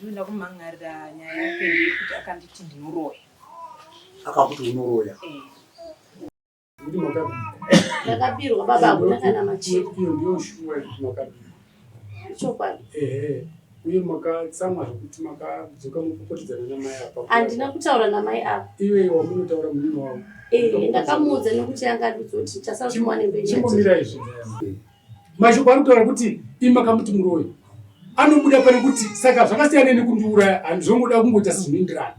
Mukadzi uyu ndakumhan'arira nyaya yake ndeyekuti akanditi ndinoroya. Akakuti unoroya? Eh. Ndakabirwa baba, hakuna kana machira. Iyo ndiyo shuwa yekuti makabirwa. Chokwadi. Ehe. Uye makatsamwa zvekuti makadzoka mupopotedzana namai apa. Handina kutaura namai apa. Iwe wamunotaura murume wavo. Eh, ndakamuudza nekuti yanga andiudza kuti chasara timuwane mberi. Chimbomira izvi. Mashoko ari kutaura kuti imi makamuti muroyi anobuda pane kuti saka zvakasiyana nekundiuraya, handizongoda kungoita sezvinoenderana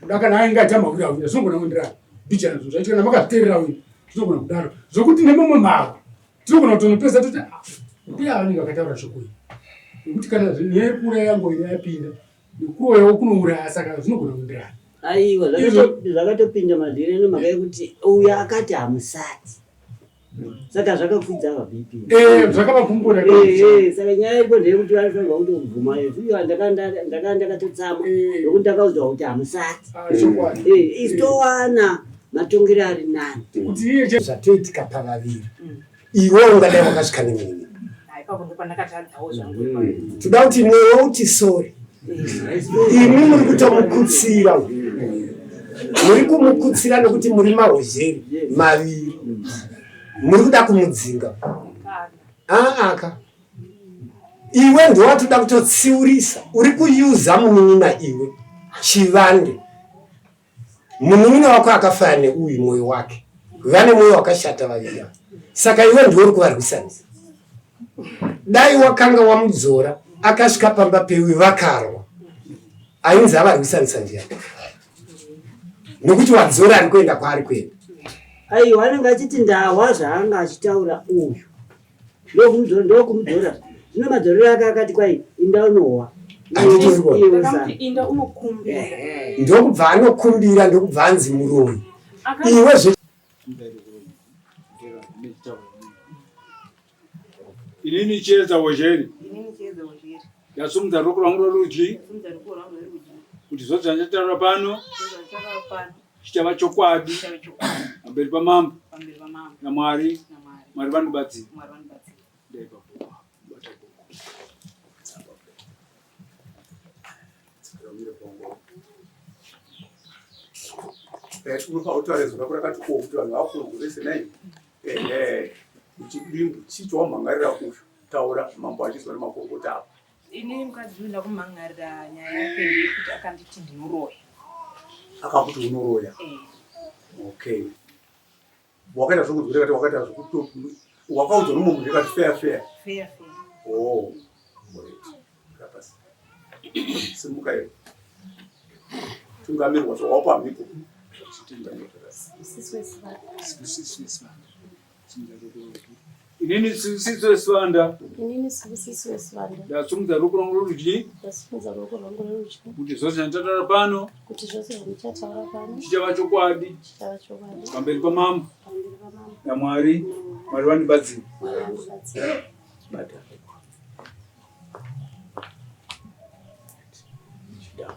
kuda kana ainge aita mawiri awira zvinogona kuenderana mbijana zvinhu zvacho kana makazviteerera uyu zvinogona kudaro zvokuti nemamwe mavo tinogona kutonopedza toti ah, mbuya vanenge vakataura shoko iri nekuti kana nyaya yekuuraya yangu ine yapinda nekuroyawo kunouraya saka zvinogona kuenderana. Aiwa, zvakatopinda mazviri nemhaka yekuti uyo akati hamusati, saka zvakakwidza ava BP. Zvakavakumbura. Saka nyaya iripo ndeyekuti vanofanirwa kutobvuma izvo. Ndakanga ndakatotsamwa nokuti ndakaudzwa kuti hamusati. Ah, isu towana matongero ari nani. Kuti iye Zvatoitika pavaviri, iwe ungadai wakasvika nemini. Ah, ipapo ndopandakatadzawo zvangu ipapo. Toda kuti newe uti sorry. Imi muri kutomukutsira, muri kumukutsira nekuti muri mahozheri maviri, muri kuda kumudzinga. Kana. Aaka, iwe ndowatoda kutotsiurisa, uri kuyuza munin'ina iwe chivande. Munin'ina wako akafaya neuyu mwoyo wake, vane mwoyo wakashata vaviri ava, saka iwe ndiwe uri kuvarwisanisa. Dai wakanga wamudzora akasvika pamba peuyu vakarwa, ainzi avarwisanisa ndiani? Nokuti wadzora ari kuenda kwaari kuenda. Aiwa, anenge achiti ndahwa zvaanga achitaura uyu, ndokumudzora. Zvino madzorero ake akati kwai inda unohwa. Handitori. Iwe Ndakamuti inda unokumbira. Ndokubva anokumbira, ndokubva anzi muroyi. Iwe zve Inini Chiedza Wozheri Inini Chiedza Wozheri. ndasumudza ruoko rwangu rworudyi Ndasumudza ruoko rwangu rwerudyi. kuti zvose zvandataura pano Zvose zvandataura pano chichava chokwadi chichave chokwadi pamberi pamambo pamberi pamambo naMwari. naMwari. Mwari vandibatsire. Mwari vandibatsire. Dai papo bata boko. Unofanira kutaura izwi rako rakati o kuti vanhu vakunzwe vese nai. Ehe, uchidimbu chii chawamhangarira uyu? Taura mambo achizwa nemakorokota ako. Inini mukadzi uyu ndakumhan'arira nyaya yake ndeyekuti akanditi ndinoroya. Akakuti unoroya? Eh. Okay, wakaita zvokunzwa kati wakaita zvokuto wakaudzwa nomumwe munhu yakati fair fair? Fair fair. Oh, right. Rapasi. Simuka iwe, tungamirwa zvawapa mhiko. Inini Sibusiso Sibanda. Inini Sibusiso Sibanda. Ndasumudza ruoko rwangu rworudyi. Ndasumudza ruoko rwangu rworudyi. Kuti zvose zvandataura pano. Kuti zvose zvandichataura pano. Chichava chokwadi. Chichava chokwadi. Pamberi pamambo. Pamberi pamambo. NaMwari. Mwari vandibatsire. Mwari vandibatsire. Bata.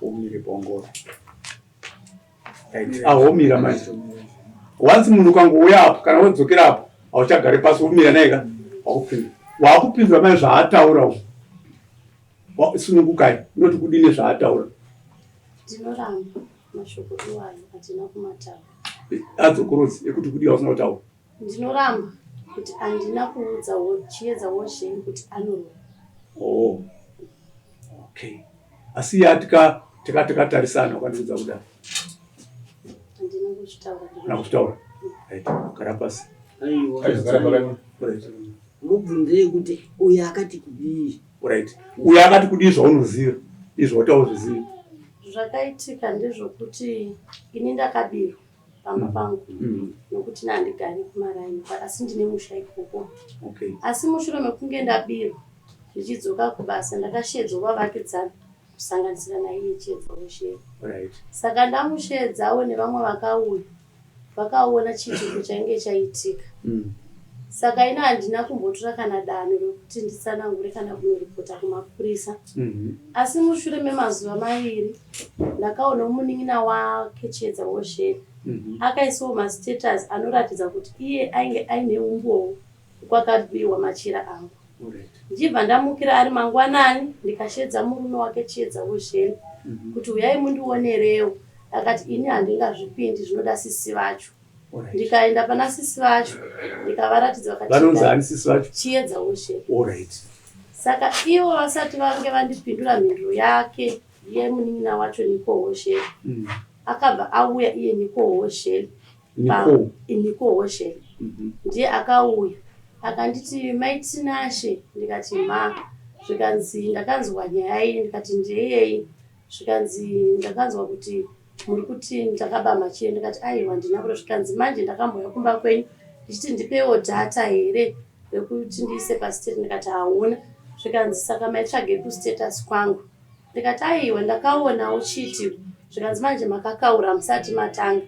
Umire bongoro. Ahomira manje. Once munhu ukangouya apo kana wodzokera apo hauchagari pasi, womira naye ka wakupindura. Wakupindura manje zvaataura uyu. Sunungukai, unoti kudini zvaataura? Ndinoramba mashoko iwayo, hatina kumataura. Adzokorodzi ekuti kudii hausina kutaura. Ndinoramba kuti handina kuudza Chiedza Wozheni kuti anoroya. Oh. Okay. Asi ya tika tika tikatarisana ukandiudza kudaro. Handina kuzvitaura. Kana kuzvitaura. Right. Gara pasi. Aiwa. Gara pasi. Right. Mubvunzei kuti uyu akati kudii. Right. Uyu akati kudii zvaunoziva. Izvo watauzviziva. Zvakaitika ndezvokuti ini ndakabirwa pamba pangu nokuti nandigari kumaraini, asi ndine musha ikoko. Asi mushure mekunge ndabirwa, ndichidzoka kubasa ndakashedzwa vavakidzani kusanganisira naiye Chiedza Wozheri. Saka ndamushedzawo nevamwe vakauya vakaona chiitiko chainge chaitika. Saka ino handina kumbotora kana danho rekuti nditsanangure kana kunoripota kumapurisa. Asi mushure memazuva 2 ndakaona munin'ina wake Chiedza Wozheri akaisawo mastatus anoratidza kuti iye ainge aine umbowo kwakabiwa machira angu. Ndichibva ndamukira ari mangwanani ndikashedza murume wake Chiedza Wozheni mhm. kuti huyai mundionerewo. Akati ini handingazvipindi zvinoda sisi vacho. Ndikaenda pana sisi vacho ndikavaratidza vakati vanonzi ani sisi vacho? Chiedza Wozheni. Alright. Saka ivo vasati vange vandipindura mhinduro yake yemunin'ina wacho Niko Wozheni. Mm. Akabva auya iye Niko Wozheni. Nicole. Nicole Hoshel. Mm -hmm. Ndiye akauya akanditi mai Tinashe ndikati ma zvikanzi ndakanzwa nyaya iyi ndikati ndeyei zvikanzi ndakanzwa kuti muri kuti ndakaba machire ndikati aiwa ndina kuda zvikanzi manje ndakambouya kumba kwenyu ndichiti ndipewo data here rekuti ndiise pastate ndikati hauna zvikanzi saka maitsvage kustatus kwangu Ndikati aiwa ndakaona uchiti zvikanzi manje makakaura hamusati matanga.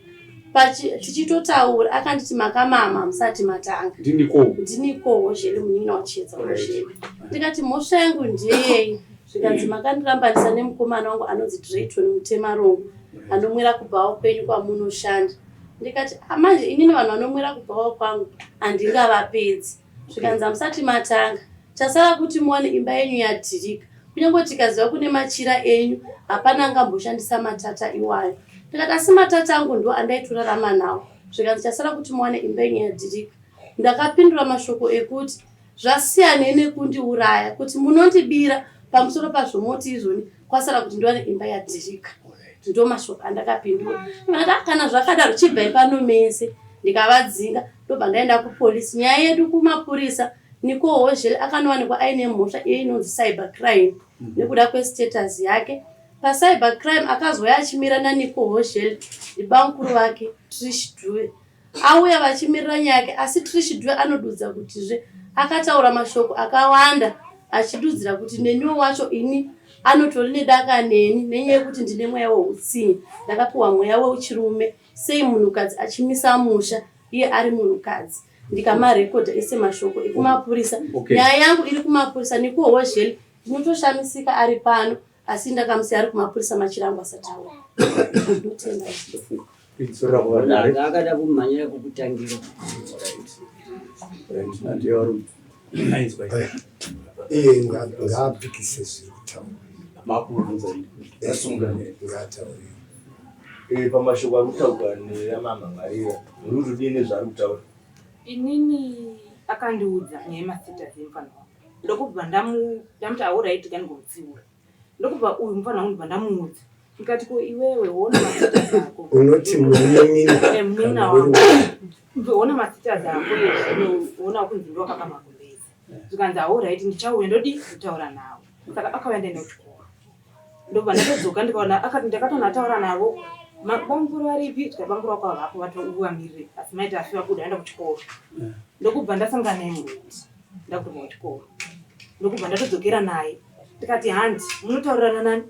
Tichitotaura akanditi makamama hamusati matanga. Ndiniko. Ndiniko Hozheri munin'ina waChiedza Hozheri. Ndikati mhosva yangu ndeyei zvikanzi makandirambanisa nemukomana wangu anonzi Drayton Mutemarongo anomwira kubhawa kwenyu kwamunoshanda. Ndikati ah, manje inini vanhu vanomwira kubhawa kwangu handingavapedzi. Zvikanzi hamusati matanga. Chasara kuti muwane imba yenyu yadhirika. Kunyange tikaziva kune machira enyu hapana angamboshandisa matata iwayo. Ndikati asi matata angu ndiwo andaitorarama nawo. Zvikanzi chasara kuti muwane imba yenyu yadhirika. Ndakapindura mashoko ekuti zvasiyanei nekundiuraya kuti munondibira pamusoro pazvo moti izvoni kwasara kuti ndiwane imba yadhirika. Ndo mashoko andakapindura. Ndikati ah, kana zvakadaro chibvai pano mese. Ndikavadzinga ndobva ndaenda kupolisi. Nyaya yedu kumapurisa Nicole Hozhele akanowanikwa aine mhosva iyo inonzi cyber crime mhm. nekuda kwestatus yake. Pacyber crime akazouya achimira naNicole Hozhele ndibamukuru vake Trish Dube. Auya vachimirira nyaya yake asi Trish Dube anodudza kutizve akataura mashoko akawanda achidudzira kuti neniwo wacho ini anotori nedaka neni nenyaya yekuti ndine mweya weutsinye ndakapiwa mweya weuchirume sei munhukadzi achimisa musha iye ari munhukadzi ndikamarekodha ese mashoko ekumapurisa okay. nyaya yangu iri kumapurisa nekuhozheli ndinotoshamisika ari pano asi ndakamusiya ari kumapurisa machirango asati auya ndotenda akada kumhanyira kukutangira iye ngaapikise zviri kutaura ngaataure eh, pamashoko ari kutaurwa neamamhangarira muri kutodii nezvaari kutaura Inini akandiudza nyaya yemastatus emufana wangu ndokubva ndamuti aoraiti kandigomutsiura ndokubva uyu mufana wangu ndobva ndamuudza ndikati ko iwewe hona mastatus ako unoti munin'ina eh, munin'ina wangu hona mastatus ako ezvino hona kunzi ndiwakaba magumbezi zvikanzi aoraiti ndichauya ndodii kutaura nawo saka akauya ndaenda kuchikoro ndobva ndatodzoka ndikaona akati ndakatoona ataura navo bamukuru varipi tikati bamukuru vako havapo vatovamirire asi maiti afi vabuda aenda kuchikoro ndokubva ndasangana naye muroad ndakutobva kuchikoro ndokubva ndatodzokera naye ndikati handi munotaurirana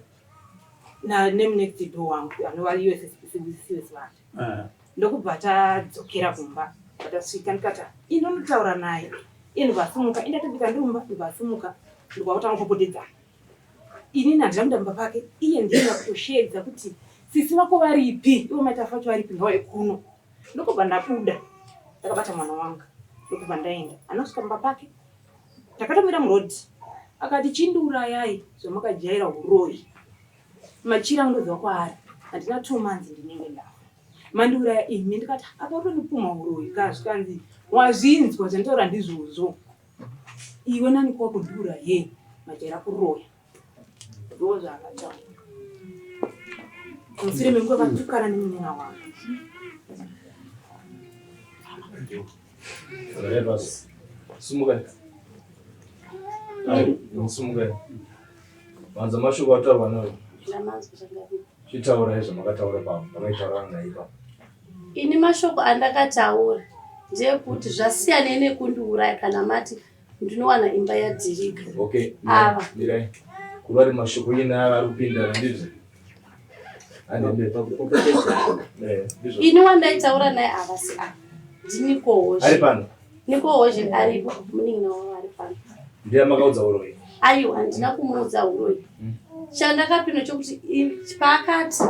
nani nemunext door wangu anova uss vake ah. ndokubva tadzokera kumba patasvika ndikati inonotaura naye iye ndobva asimuka indatobika ndiri mumba ndobva asimuka ndobva kutanga kupopotedzana Inini handina kuenda pamba pake iye ndiye akutosheedza kuti sisi vako varipi ivo mai Tafa vacho varipi ngavauye kuno. Ndokubva ndabuda ndakabata mwana wangu ndokubva ndaenda anosvika pamba pake takatomira muroad akati chindiurayai zvamakajaira huroyi machira angu ndoziva kwaari handina 2 months ndinenge ndafa mandiuraya imi ndikati apa utondipumha huroyi ka zvikanzi wazvinzwa zvanditaura ndizvozvo Iwe nani kwako ndura ye majaira kuroya. Ndo zvaakataura. Mushure menguva vatukana nemunin'ina wangu. Sumukai. Sumukai. Vanza mashoko ataurwa nayo. Chitaurai zvamakataura pamwe, pamaitaura naye ipapo. Ini mashoko andakataura ndeyekuti zvasiyanei nekundiuraya kana mati ndinowana imba yadhirika. Okay, ava. Mirai. Kuvari mashoko ina ava ari kupindana ndizvo. Eh, Ini wandaitaura naye havasi ava. Ndinikohozhe. Ari pano. Nikohozhe aripo, munin'ina wavo ari pano. Ndiye makaudza uroyi? Aiwa, handina kumuudza uroyi. Hmm. Chandakapindwa chokuti paakati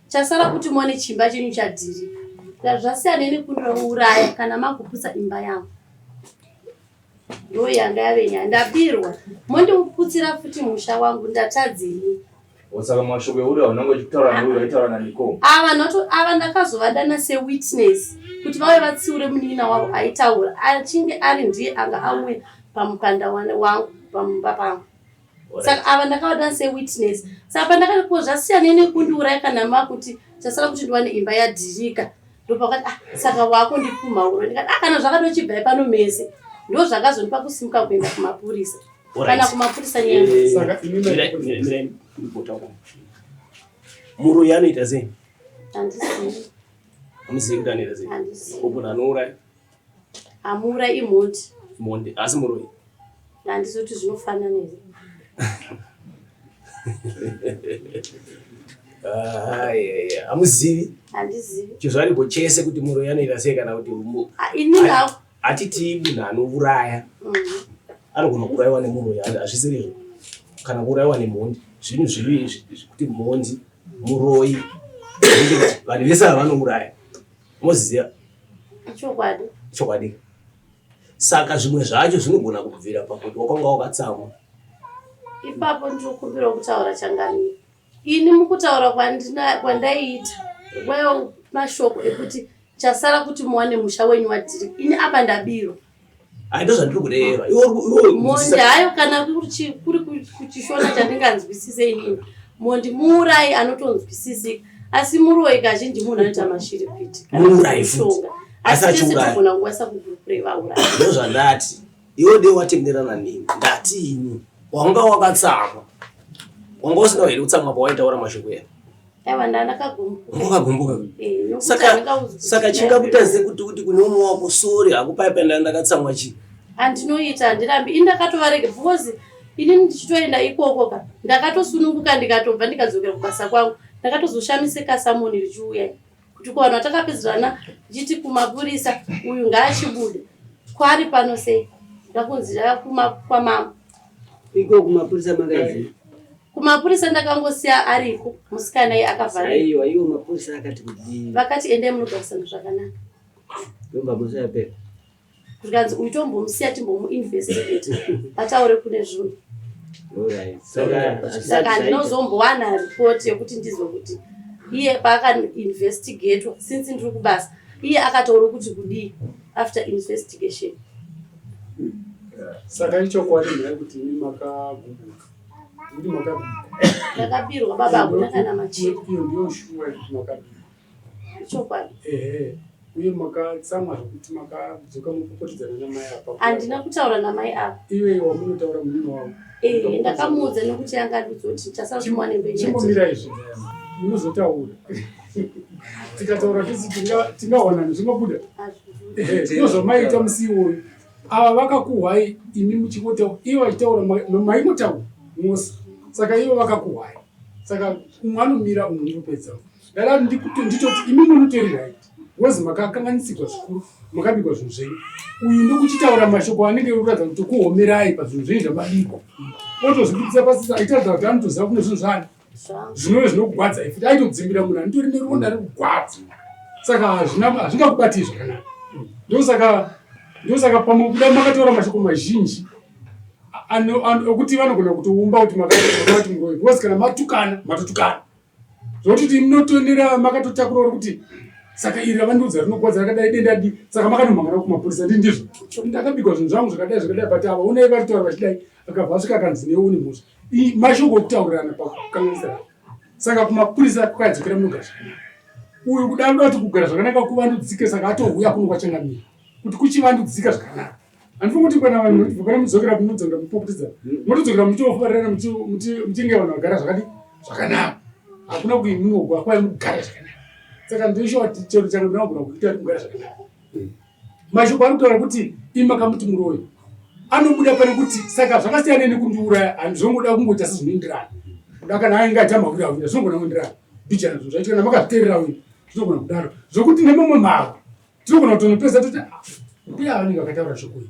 Chasara kuti muone chimba chenyu chadhirika. Zvasiyana nekundiuraya kana makuputsa imba yangu. Ndo yanga yave nyaya. Ndabirwa. Mondiputsira futi musha wangu ndatadzei? Saka mashoko ekuti hauna uchitaura neuyu waitaura naNicole. Ava noto ava ndakazovadana sewitness kuti vauye vatsiure munin'ina wavo aitaura achinge ari ndiye anga auya pamukanda wangu pamumba pangu. Saka ava ndakavadana sewitness. Saka pandakati ko zvasiyana nekundiuraya kana makuti chasara kuti ndiwane imba yadhirika. Ndopakati ah saka wako ndipumha uro ndikati ah kana zvakatochibvai pano mese. Ndozvakazondipa kusimuka kuenda kumapurisa. Kana kumapurisa nyaya. Eh, saka imi muroyi anoita sei? Handizivi. Hamuzivi kuti anoita sei? Handizivi. Ko munhu anouraya? Amuura imhondi. Mhondi asi muroyi. Handizivi kuti zvinofanana here. Hamuzivi? Handizivi. Chizvariko chese kuti muroyi anoita sei kana kuti ah, ini hangu hatiti munhu anouraya anogona kuurayiwa nemuroyi hazvisirizvo kana kuurayiwa nemhondi zvinhu zvivi zvekuti mhondi muroyi vanhu vese ava vanouraya moziziva chokwadi chokwadi saka zvimwe zvacho zvinogona kubvira pakuti wakanga wakatsamwa ipapo ndinokumbira kutaura changamire Ini mukutaura kwandaiita kwaiva mashoko ekuti chasara kuti muwane musha wenyu wadhiri ini apa ndabirwa. Hayi ndozvandiri kureva. Mhondi hayo kana kuri kuchishona chandinganzwisise inini. Mhondi muurayi anotonzwisisika asi muroyi kazhinji munhu anoita mashiripiti. Muurayi futi. Asi achiuraya. Togona kukwanisa kukureva uraya. Ndozvandati. Iwe dei watenderana neni ndati ini wanga wakatsamwa wanga usina here kutsamwa pawaitaura mashoko ya Aiwa ndakagumbuka. Wakagumbuka. Eh, saka saka chingakuita sekuti kuti kune umwe wako sorry hakupai penda ndakatsamwa chi. Andinoita handirambi ini ndakatovarega because ini ndichitoenda ikoko ka ndakatosununguka ndikatobva ndikadzokera kubasa kwangu ndakatozoshamisika samoni richiuya kuti kuvanhu vatakapedzerana ndichiti kumapurisa uyu ngaachibude kwari pano sei ndakunzi kwamambo iko kumapurisa makaizii kumapurisa ndakangosiya ariko musikana iye akavhariwa iwo mapurisa akati kudii vakati endai munogarisana zvakanaka ndobva mhosva yapera zvikanzi uyu tombomusiya timbomuinvestigate ataure kune zvinhu saka handinozombowana report yekuti ndizwe kuti iye paakainvestigatwa since ndiri kubasa iye akataura kuti kudii after investigation saka ichokwadi nhai kuti imi makagumbuka kuti makabirwa ndakabirwa baba hakuna kana machira iyo ndiyo shuwa yekuti makabirwa Chokwadi. Ehe. Uye makatsamwa zvekuti makadzoka mupopotedzana namai apa. Handina kutaura namai apa. Iwe wamunotaura murume wavo. Eh, ndakamuudza nekuti yanga andiudza kuti chasara kuti muwane mberi. Chimbomira izvi. Munozotaura. Tikataura tisi tingawanana zvingabuda. Ehe, ndozvamaita musi iwoyo. Ava vakakuhwai imi muchingotaura, ivo vachitaura maingotaura mose. Saka ivo vakakuhwai. Saka umwe anomira umwe unopedza. Ndada nditoti imi munotori right because makakanganisigwa zvikuru makabikwa zvinhu zvenyu uyu ndokuchitaura mashoko anenge kuratidza kuti kuomerai pazvinhu zvenyu zvamabikwa otozvibudisa pasisa aitaridza kuti anotoziva kune zvinhu zvani zvinove zvinokugwadzai futi aitodzimbira munhu anitori neronda rekugwadza saka hazvingakubatii zvakanaka ndosaka ndosaka pamwe kuda makataura mashoko mazhinji okuti vanogona kutoumba kuti makati muroyi because kana matukana matotukana Zvekuti munotonera makatotakura uri kuti saka iri ravandiudza rinogwadza rakadai denda di saka makanomhangana kumapurisa ndi ndizvo ndakabigwa zvinhu zvangu zvakadai zvakadai but ava unai varitaura vachidai akabva asvika akanzi newe une mhosva mashoko okutaurirana pakukanganisira saka kumapurisa kwakadzokera munogara zvakanaka uyu kuda kuda kuti kugara zvakanaka kuvandudzike saka atouya kuno kwachangamira kuti kuchivandudzika zvakanaka Handifungi kuti kana vanhu vokana mudzokera munodzokera mupopotedza motodzokera muchiofarana muchinge vanhu vagara zvakadi zvakanaka hakuna kuti munogwa kwai mugara zvakanaka saka ndishuwa kuti chero changa ndinogona kuita kuti mugara zvakanaka mashoko ari kutaura kuti imi makamuti muroyi anobuda pane kuti saka zvakasiyana nekundiuraya handizongoda kungoita sezvinoenderana kuda kana ainge aita mawiri awira zvinogona kuenderana mbijana zvinhu zvacho kana makazviteerera uyu zvinogona kudaro zvokuti nemamwe mavo Tinogona kutonopedza toti ah, mbuya vanenge vakataura shoko iri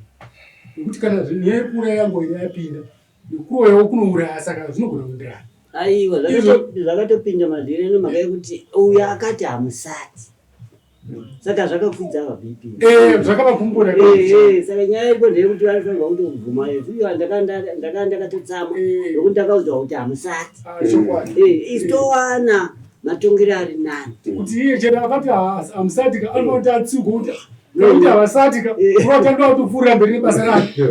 nekuti kana nyaya yekuuraya yangu ine yapinda nekuroyawo kunouraya saka zvinogona kuenderana. Aiwa zvakatopinda mazviri nemhaka yekuti uyo akati hamusati. Saka zvakakwidza ava BP. Eh, zvakavakumbura. Eh, eh, saka nyaya iripo ndeyekuti vanofanirwa kutobvuma iyo ndakanga ndakatotsamwa nokuti ndakaudzwa kuti hamusati. Ah, chokwadi. Eh, isu towana matongero ari nani. Kuti iye chero akati hamusati ka anofanira kuti atsiurwe kuti nekuti havasati ka unotanga kutopfuurira mberi nebasa rake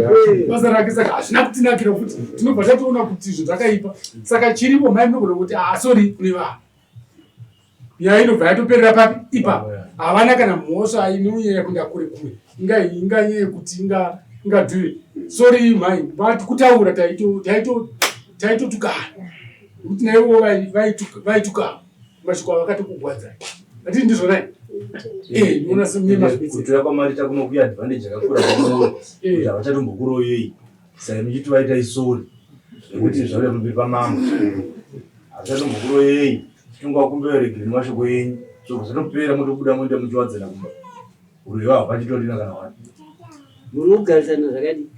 basa rake saka hazvina kutinakira futi tinobva tatoona kuti izvo zvakaipa saka chiripo mhai munogona kuti asori ah, kune vanhu nyaya inobva yatoperera papi ipapo havana kana mhosva inonyanya kuenda kure kure inga inga nyaya yekuti inga ingadhuve sorry mhai but kutaura taitotukana nekuti naivo vaitukana mashoko avakatokugwadzai atii ndizvonai eh, kutora kwamari takunokuya advantage yakakura kwamuri eh. kuti havachatombokuroyei saka muchiti vaita isori zvekuti zvauya pamberi pamambo havachatombokuroyei tingovakumbira regere nemashoko enyu zvobva zvatopera motobuda moenda muchiwadzana kumba uroyi wavo hapachitorina kana wani muri kugarisana zvakadii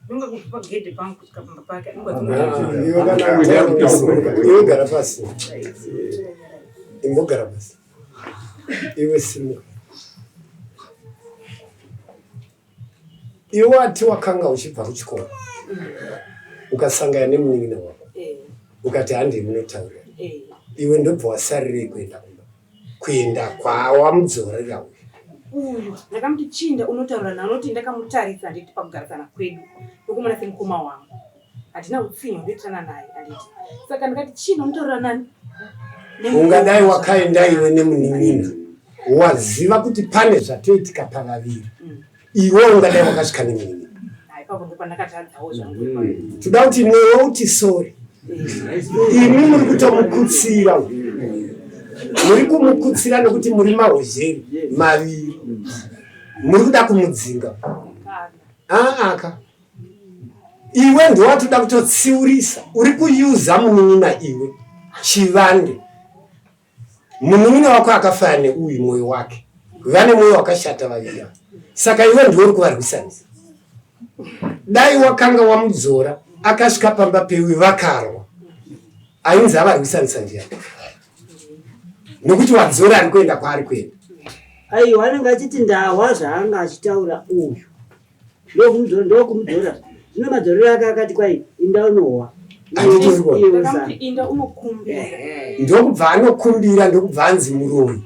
Ndonga kubva pagedhe pangu kusvika pamba pake. Iwe gara pasi. Imbogara pasi. Iwe simuka. Iwe wati wakanga uchibva kuchikoro ukasangana nemunin'ina wako eh. ukati handei munotaurira eh. iwe ndobva wasarirei kuenda kumba kuenda kwawamudzorera uyu uyu ndakamuti chinda unotaura nanoti ndakamutarisa handiti pakugarisana kwedu ndokumona semukoma wangu handina utsinye hundoitirana naye handiti saka ndikati chinda unotaurira nani ungadai wakaenda iwe nemunin'ina waziva kuti pane zvatoitika pavaviri mm. iwe ungadai wakasvika nemunin'ina mm. toda kuti newe uti sori imi muri kutomukutsira muri kumukutsira nekuti muri mahozheri maviri muri kuda kumudzinga aaka iwe ndowatoda kutotsiurisa uri kuyuza munin'ina iwe chivande Munin'ina wako akafaya neuyu mwoyo wake, vane mwoyo wakashata vaviri ava, saka iwe ndiwe uri kuvarwisanisa. Dai wakanga wamudzora akasvika pamba peuyu vakarwa, ainzi avarwisanisa ndiyani? Nokuti wadzora ari kuenda kwaari kuenda. Aiwa, anenge achiti ndahwa zvaanga achitaura uyu. Ndokumudzora ndokumudzora. Zvino madzorero ake akati kwai inda unohwa. Inda unokumbira. Ndokubva anokumbira ndokubva anzi muroyi.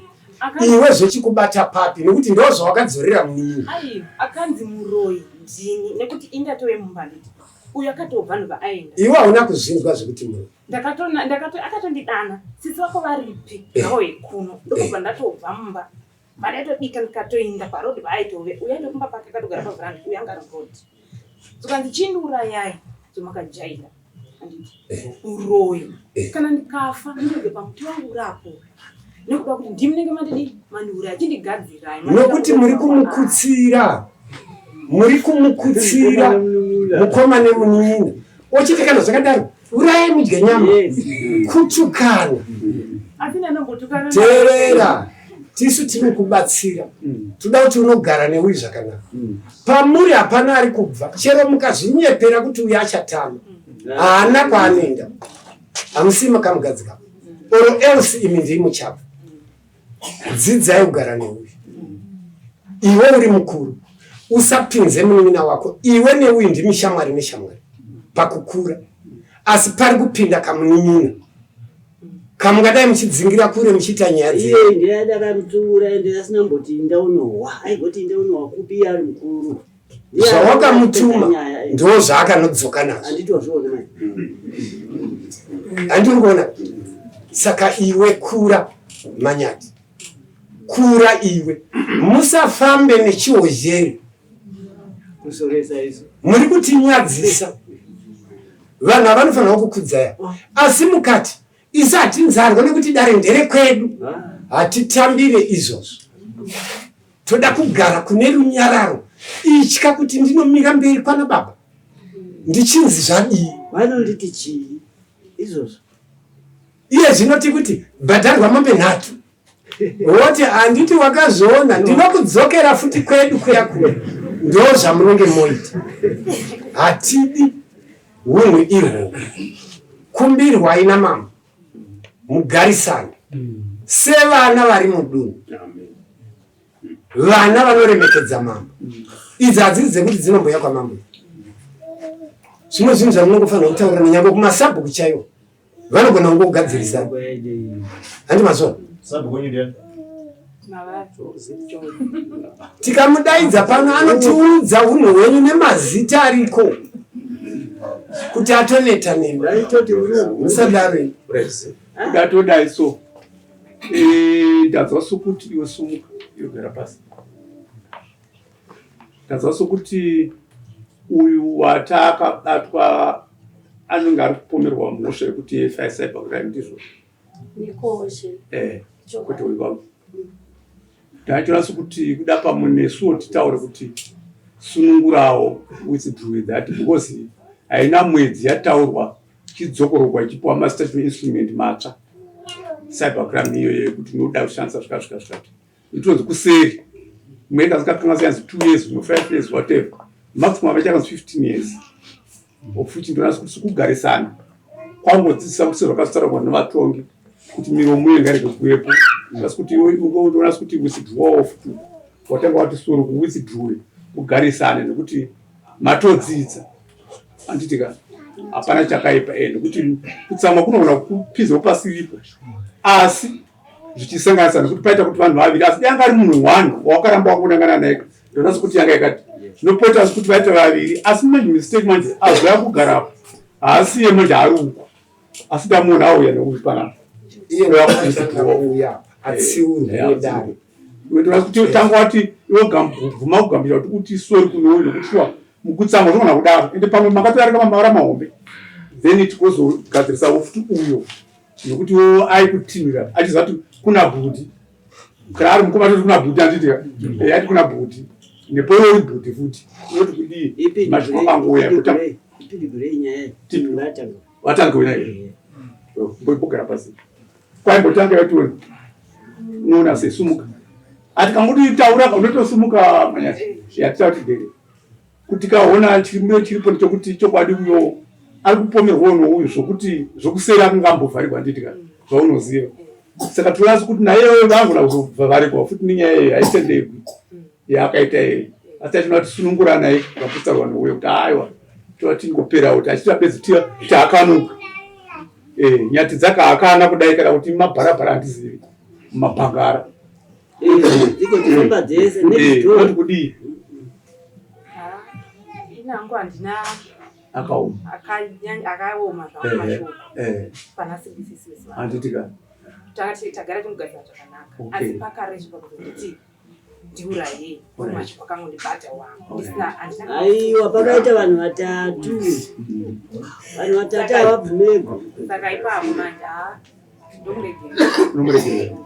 Iwe zvechikubata papi nekuti ndozvawakadzorera munin'ina. Aiwa akanzi muroyi ndini nekuti inda tove mumba nditi. Uyu akatobva ndobva aenda. Iwe hauna kuzvinzwa zvekuti muroyi. Ndakatona ndakato akatondidana sisi vako varipi ngavauye kuno ndokubva ndatobva mumba. Pandaitobika ndikatoinda paroad paaitove uya ndokumba pake akatogara paveranda uya anga ari muroad zvikanzi chindiurayai zvamakajaira handiti eh. uroyi eh. kana ndikafa ndinobve pamuti wangu urapo nekuda kuti ndimi nenge mandidi mandiuraya chindigadzirai nokuti muri kumukutsira muri kumukutsira mukoma nemunin'ina ochiti kana zvakadaro urayai mudye nyama kutukana teerera tisu tiri kubatsira mm. toda kuti unogara neuyu zvakanaka mm. pamuri hapana ari kubva chero mukazvinyepera kuti uyu achatama mm. haana kwaanoenda hamusi makamugadzika or else imi ndii muchabva dzidzai kugara neuyu iwe uri mukuru usapinze munin'ina wako iwe neuyu ndimi shamwari neshamwari pakukura asi pari kupinda kamunin'ina kamungadai muchidzingira kure muchiita nyaya iye ndiye adakamutsiura ende asina mboti inda unohwa aigoti inda unohwa kupi iye ari mukuru zvawakamutuma ndo zvaakanodzoka nazvo handiri kuona saka iwe kura manyati kura iwe musafambe nechihozheri muri kutinyadzisa vanhu avanofanirwa kukudzaya asi mukati Isu hatinzarwo nekuti dare nderekwedu, hatitambire izvozvo. Toda kugara kune runyararo. Itya kuti ndinomira mberi kwana baba ndichinzi zvadii? Vanonditi chii izvozvo? Iye zvino tikuti bhadharwa mombe nhatu woti handiti wakazviona ndinokudzokera futi kwedu kuya kuya. Ndo zvamunenge moita. Hatidi. Hunhu ihwohwo. Kumbirwai namambo. Mugarisane sevana vari mudunhu. Vana vanoremekedza mambo. Idzi hadzisi dzekuti dzinombouya kwamambo. Zvimwe zvinhu zvamunongofanira kutaurana nyangwe kumasabhuku chaiwo. Vanogona kungogadzirisa. Handi mazvona? Tikamudaidza pano anotiudza hunhu hwenyu nemazita ariko kuti atoneta nemi. Musadaro. Ndatodai so. Eh, ndanzwa sokuti iwe sumuka iwe gara pasi. Ndanzwa sokuti uyu wataakabatwa anenge ari kupomerwa mhosva yekuti cyber crime ndizvo. Eh, kwete uyu wangu. Ndachora sokuti kuda pamwe nesuwo titaure kuti sunungurawo withdraw that because haina mwedzi yataurwa chidzokorogwa ichipiwa mastatutory instrument matsva cyber crime iyoyo yekuti unoda kushandisa zvika zvika zvikati itonzi kuseri imwe ikazikakanganisa yanzi 2 years imwe 5 years whatever maximum vacho yakanzi 15 years of which ndonasi kuti sikugarisana kwangodzidzisa kuti sezvakazitaurwa nevatongi kuti miromo iyo ngairege kuvepo asi kuti ndonasi kuti withdraw of to watanga wati soro kuwithdraw kugarisane nekuti matodzidza handiti ka hapana chakaipa e nekuti kutsamwa kunogona kupinzwa pasiripo asi zvichisanganisa nekuti paita kuti vanhu vaviri asi dai anga ari munhu one wawakaramba wakunangana naye ndonasi kuti yanga yakati zvinopota asi kuti vaita vaviri asi manje mistake manje azoya kugarapo haasiye manje ari uko asi ndamuona auya nekuti panapa iye uya atsiurwe nedare kuti tanga wati iwe bvuma kugambira kuti uti sori kunowe nekuti shuwa mukutsamwa zvinogona kudaro ende pamwe makatodarika mamavara mahombe then tigozogadzirisawo futi uyo nekuti wo aikutinhira achiziva kuti kuna bhuti kana ari mukoma toti kuna bhuti anditi eh, ati kuna bhuti nepo iwe uri bhuti futi unoti kudii mashoko akangouya watanga wena here mbogara pasi kwaimbotanga yationa unoona sesumuka ati kangoti taura unotosumuka manyasi yatitaura tigere kuti kaona chirimo chiripo ndechekuti chokwadi uyo ari kupomerwawo nouyu zvokuti zvokuseri akungambovharigwa handiti ka zvaunoziva saka torazi kuti naiyeyo vangona kuzovharigwa futi nenyaya iyi haitendegwi yaakaita iyi asi tachinoda tisunungura naye kaputsarwa nouyo kuti aiwa toda tingoperawo kuti achita bedzi tiakanuka eh, nyati dzakaakana kudai kana kuti mabharabhara handizivi mumabhangara Dzikofamba dzese next door. Unoti kudii? Ini hangu handina Akaoma. akanyanya akaoma zvangu Ehe. mashoko Eh, pana sibisisi wese vangu. handiti ka. Takati tagara timugadzira zvakanaka. Okay. Asi pakaresva kuzonditi ndiurayei Alright. mashoko akangondibata wangu. Alright. Ndisina handina Aiwa pakaita vanhu vatatu. Vanhu vatatu havabvumegwi. saka ipapo manje haa ndomuregerera. Unomuregerera.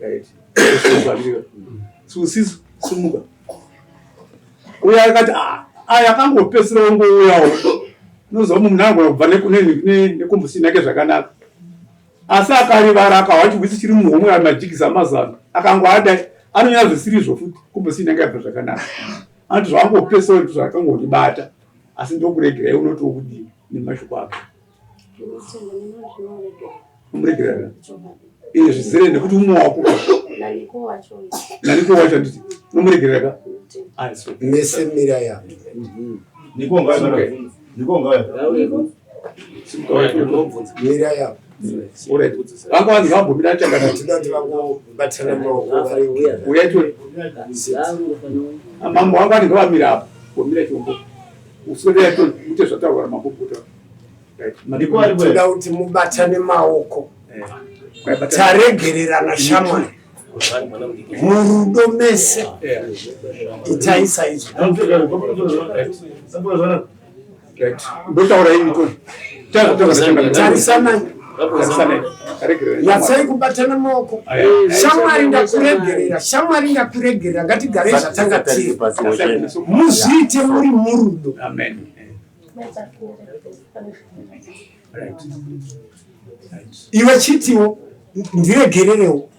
Right. Susisu sumuka. Uya akati ah aya akangopedzisira ongouyawo. Unoziva munhu anogona kubva nekumbusini yake zvakanaka. Asi akarivara akahwa chihwitsi chiri muhomwe ari majigisi amazano akangoadai anonyora zvisiri izvo futi kumbusini yanga yabva zvakanaka. Anoti zvangopedzisira kuti zvakangondibata asi ndokuregerai unoti wokudii nemashoko ake. Umuregerera. Iye zvizere nekuti umwe wako. Naniko wacho handiti unomuregerera ka? Mese mira ya. Niko ngauya. Niko ngauya. Mira ya. Alright. Vanga vanzi vambomira chakana. Tinoda kuti vangobatana maoko vari uya tione. Mambo wanga vanenge vamira apo. Vomira chombo. Uswedera tione ute zvataurwa namambo kuta. Toda kuti mubatane maoko taregererana shamwari murudo mese itai saizvo tarisanai nyatsai kubatana maoko shamwari ndakuregerera shamwari ndakuregerera ngatigare zvatanga tiri muzviite muri murudo Iwe chitiwo ndiregererewo.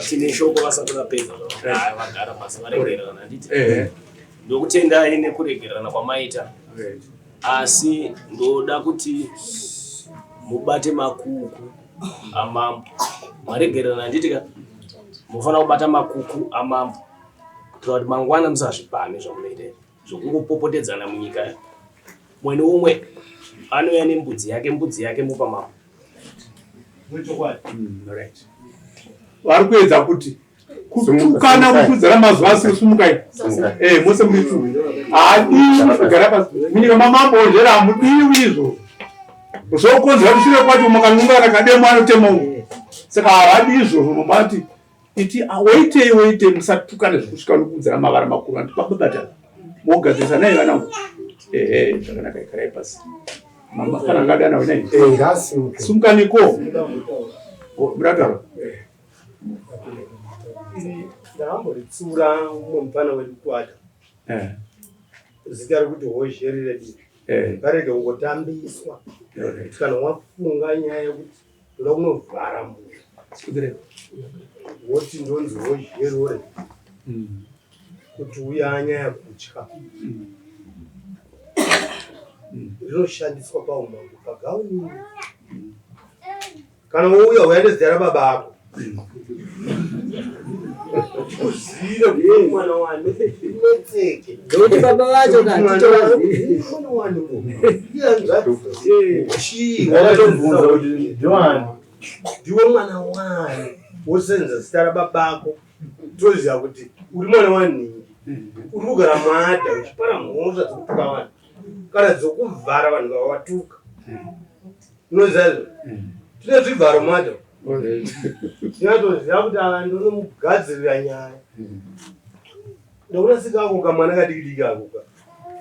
Tine shoko vasati vapedza vagara pasi varegererana handiti? Ndokutendai nekuregererana kwamaita. Asi ndoda kuti mubate makuku amambo. Maregererana handiti ka? Munofanira kubata makuku amambo kuitira kuti mangwana musazvipamhe zvamunoita izvi zvokungopopotedzana munyika. Mumwe neumwe anouya nembudzi yake, mbudzi yake mopa mambo. Right. Vari kuedza kuti kutukana kutudzana mazuva asi sumukai eh mose muri tu haadiwi kugara pasi munyika mamambo ozhera hamudiwi izvo zvokonzera kuti shure kwacho makanungana kademo anotema uko saka havadi izvozvo mamati iti ah, waitei waitei musatukane zvekusvika nokuudzana mavara makuru andi pababatana mogadzirisa nai vanangu ehe zvakanaka ikarai pasi mama kana ngadana wenai eh, sumukaniko murataura eh. Ndakamboritsura mumwe mupfana wedu kuada eh. zita rekuti hozheri redu eh. ngarege kungotambiswa kuti kana wafunga nyaya yekuti ndoda kunovhara munhu woti ndonzi hozheri ore hmm. kuti uya anyaya kutya hmm. rinoshandiswa paumambo pagauni Kana wouya uya nezita rababa ako. Uzive kuti mwana wani netseke. Ndokuti baba vacho katitovazivi. Mwana wani munhu. Iye Chii wakatobvunza kuti ndiwani? Ndiwe mwana wani. Wosenza zita rababa ako. Toziva kuti uri mwana wanhingi. Uri kugara maada uchipara mhosva dzekutuka vanhu. Kana dzokuvhara vanhu vawatuka. Unoziva izvo? Tine zvivharo mwacho. Tinatoziva kuti ava ndonomugadzirira nyaya. Ndakurasika ako kamwana kadiki diki ako ka.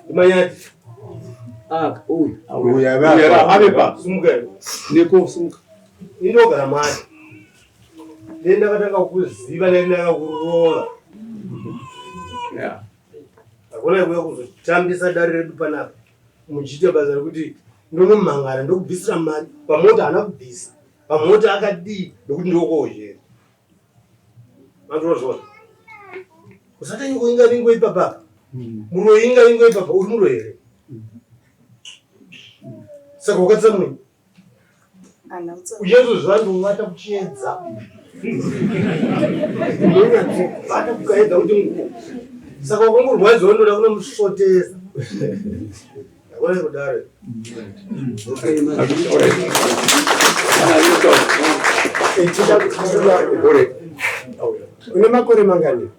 Ndimanyati. Aka uyu. Uyu ave pa. Sumuka iwe. Neko sumuka. Indogara mwacho. Ndiye ndakatanga kukuziva neni ndakakurova. Yeah. Hakuna kuuya kuzotambisa dare redu panapa. Muchiita basa rekuti ndonomhangara ndokubvisira mari pamota haana kubvisa pamota akadii ndokuti ndokoozhera mandirozvona usatanyiko inga ringo ipapa hmm. muroyi inga ringo ipapa uri muroyi here saka wakatsamwei Uchazozviva ndovata kuchiedza. Ndonyatsovata kukaedza kuti nguo. Saka wakangorwadziwa ndoda kunomusvotesa. Ndakona kudaro. Une makore mangani?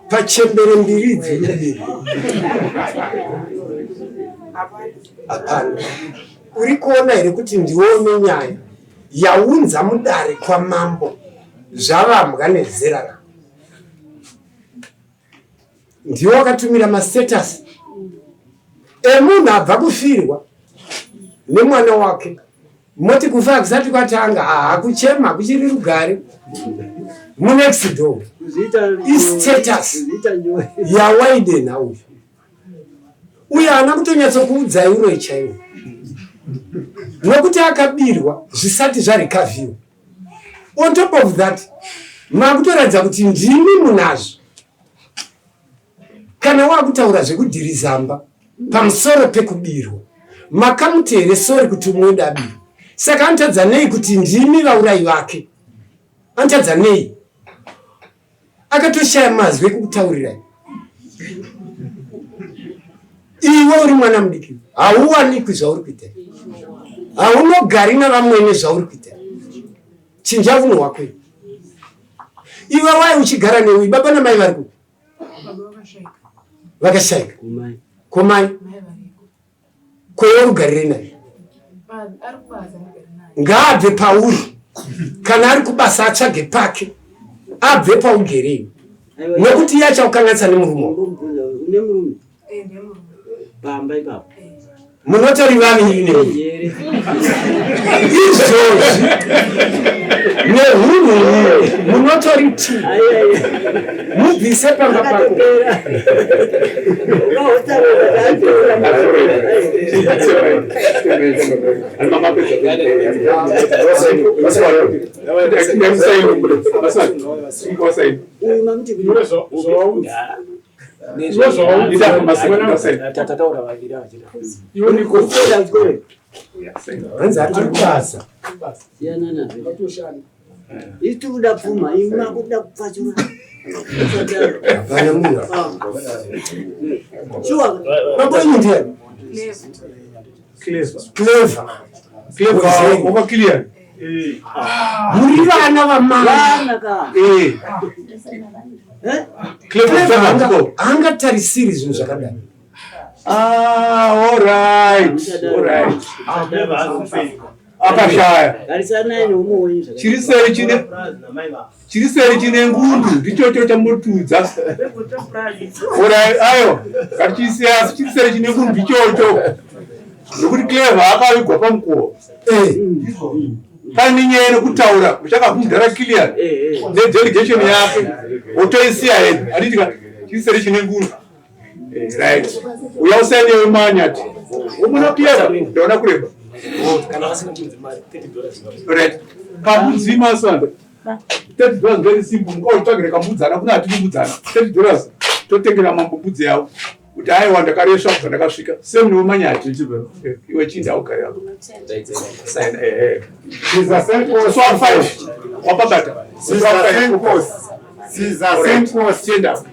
Pachembere mbiri idzi mbiri hapana. Uri kuona here kuti ndione nyaya yaunza mudare kwamambo zvavambwa nezera rako? Ndiwe wakatumira mastatus emunhu abva kufirwa nemwana wake moti kufa hakusati kwatanga hakuchema kuchiri rugare munext door istatus yawaidenha uyu uyo haana kutonyatsokuudzai uroyi chaiwo nokuti akabirwa zvisati zvarikavhiwa on top of that makutoratidza kuti ndimi munazvo Kana wakutaura zvekudhirizamba pamusoro pekubirwa makamuti here sorry kuti umwe wedu abirwa saka anotadza nei kuti ndimi vaurayi vake anotadza nei akatoshaya mazwi ekukutaurirai iwe uri mwana mudiki hauwanikwi zvauri kuita haunogari navamwene zvauri kuita chinja vunhu hwako iwe wai uchigara neuyu baba namai vari kupi vakashaika komai kwewe rugarire naye ngaabve pauri kana ari kubasa atsvage pake abve paugere iwe nekuti iye achakukanganisa nemurume wako pamba ipapo munotori vaviri nei izvozvi nehunhu munotori ti mubvise pamba pako. Hanzi atiri kubasa. Siyana nazvo. Isu tiri kuda pfuma, imi makuda kupfachura. Hapana munhu. Shuwa. Mambo enyu ndiani? Clever. Clever. Clever, over clear. Muri vana vamai. Vana ka. Eh. Eh? Clever Clever servant. haangatarisiri zvinhu zvakadai. Ah, all right. All right. Akashaya. Garisanai neumwe wenyu zvakanaka. Chiri seri chine chiri seri chine ngundu ndichocho chamotudza. Orai ayo ngatichisiya asi chiri seri chine ngundu ndichocho. Nokuti Clever akavigwa pamukova. Eh. Pane nyaya yekutaura uchakakudhara Kilian Eh, eh. nedelegation yake wotoisiya hedu handiti ka chiri seri chine ngundu. Eh, right. Uya usaine wemanyati. Umuna Pierre ndaona kureba. Kana vasina mbudzi mari 30 dollars. Right. Kambudzi masanda. 30 dollars very simple. Mukaotsvagire kambudzana kuna hatidi mbudzana. 30 dollars totengera mambo mbudzi yavo. Kuti aiwa ndakaresva kubva ndakasvika. Same newemanyati. Iwe chinda ugare yako. Sign eh eh. Siza So 5. Wapabata. Siza Senkosi. Siza Senkosi. Tienda.